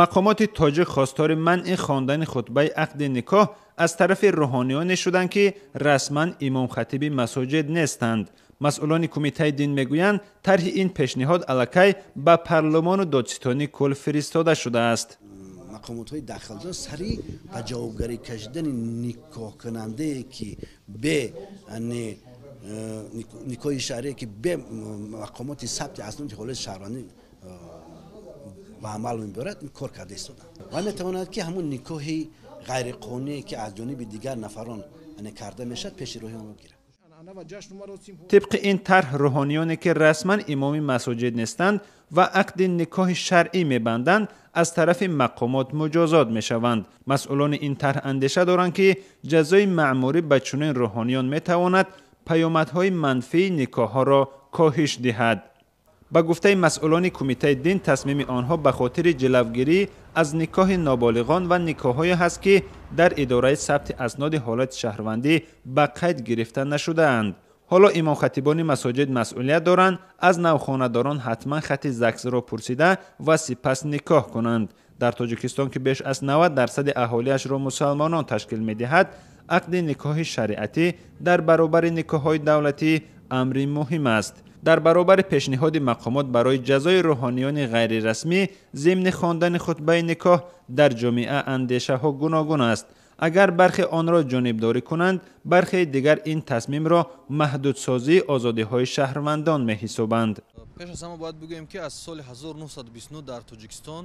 Мақомоти тоҷик хостори манъи хондани хутбаи ақди никоҳ аз тарафи рӯҳониёне шуданд, ки расман имомхатиби масоҷид нестанд. Масъулони кумитаи дин мегӯянд, тарҳи ин пешниҳод аллакай ба парлумону додситонии кул фиристода шудааст. Мақомотҳои дахлдор сари ба ҷавобгарӣ кашидани никоҳкунандае, ки бе никоҳи шаръие, ки бе мақомоти сабти асноди ҳолати шаҳрвандӣ ба амал мебарад, ин кор карда истоданд ва метавонад, ки ҳамун никоҳи ғайриқонуние, ки аз ҷониби дигар нафарон карда мешавад, пеши роҳи онро гирад. Тибқи ин тарҳ, рӯҳониёне, ки расман имоми масоҷид нестанд ва ақди никоҳи шаръӣ мебанданд, аз тарафи мақомот муҷозот мешаванд. Масъулони ин тарҳ андеша доранд, ки ҷазои маъмурӣ ба чунин рӯҳониён метавонад паёмадҳои манфии никоҳҳоро коҳиш диҳад. Ба гуфтаи масъулони кумитаи дин, тасмими онҳо ба хотири ҷилавгирӣ аз никоҳи ноболиғон ва никоҳҳое ҳаст, ки дар идораи сабти асноди ҳолати шаҳрвандӣ ба қайд гирифта нашудаанд. Ҳоло имомхатибони масоҷид масъулият доранд, аз навхонадорон ҳатман хати ЗАГСро пурсида ва сипас никоҳ кунанд. Дар Тоҷикистон, ки беш аз 90% аҳолиашро мусалмонон ташкил медиҳад, ақди никоҳи шариатӣ дар баробари никоҳҳои давлатӣ амри муҳим аст. Дар баробари пешниҳоди мақомот барои ҷазои рӯҳониёни ғайрирасмӣ зимни хондани хутбаи никоҳ, дар ҷомеа андешаҳо гуногун аст. Агар бархе онро ҷонибдорӣ кунанд, бархеи дигар ин тасмимро маҳдудсозии озодиҳои шаҳрвандон меҳисобанд. Пеш аз ҳама бояд бигӯем, ки аз соли 1929 дар Тоҷикистон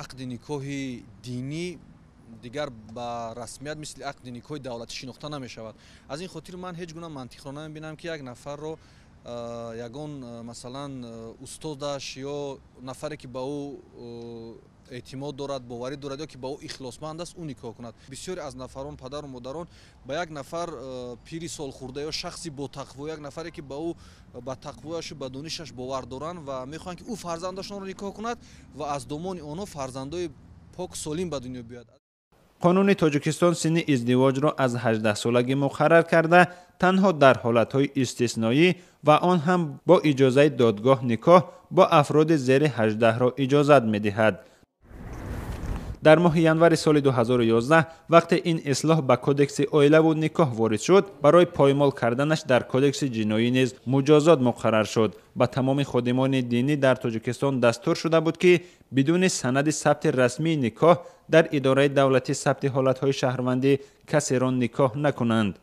ақди никоҳи динӣ дигар ба расмият мисли ақди никоҳи давлатӣ шинохта намешавад. Аз ин хотир ман ҳеҷ гуна мантиқро намебинам, ки як нафарро ягон, масалан, устодаш ё нафаре, ки ба ӯ эътимод дорад, боварӣ дорад ё ки ба ӯ ихлосманд аст, ӯ никоҳ кунад. Бисёре аз нафарон, падару модарон, ба як нафар пири солхӯрда ё шахси ботақво, як нафаре, ки ба ӯ, ба тақвояшу ба донишаш бовар доранд ва мехоҳанд, ки ӯ фарзандашонро никоҳ кунад ва аз домони онҳо фарзандои пок, солим ба дунё биёяд. Қонуни Тоҷикистон синни издивоҷро аз 18-солагӣ муқаррар карда, танҳо дар ҳолатҳои истисноӣ ва он ҳам бо иҷозаи додгоҳ никоҳ бо афроди зери 18-ро иҷозат медиҳад. Дар моҳи январи соли 2011, вақте ин ислоҳ ба Кодекси оилаву никоҳ ворид шуд, барои поймол карданаш дар Кодекси ҷиноӣ низ муҷозот муқаррар шуд. Ба тамоми ходимони динӣ дар Тоҷикистон дастур шуда буд, ки бидуни санади сабти расмии никоҳ дар идораи давлатии сабти ҳолатҳои шаҳрвандӣ касеро никоҳ накунанд.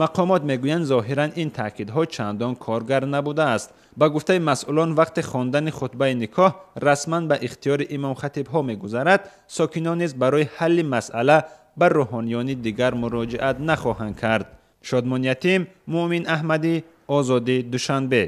Мақомот мегӯянд, зоҳиран ин таъкидҳо чандон коргар набудааст. Ба гуфтаи масъулон, вақти хондани хутбаи никоҳ расман ба ихтиёри имомхатибҳо мегузарад, сокинон низ барои ҳалли масъала ба рӯҳониёни дигар муроҷиат нахоҳанд кард. Шодмон Ятим, Муъмин Аҳмадӣ, Озодӣ, Душанбе.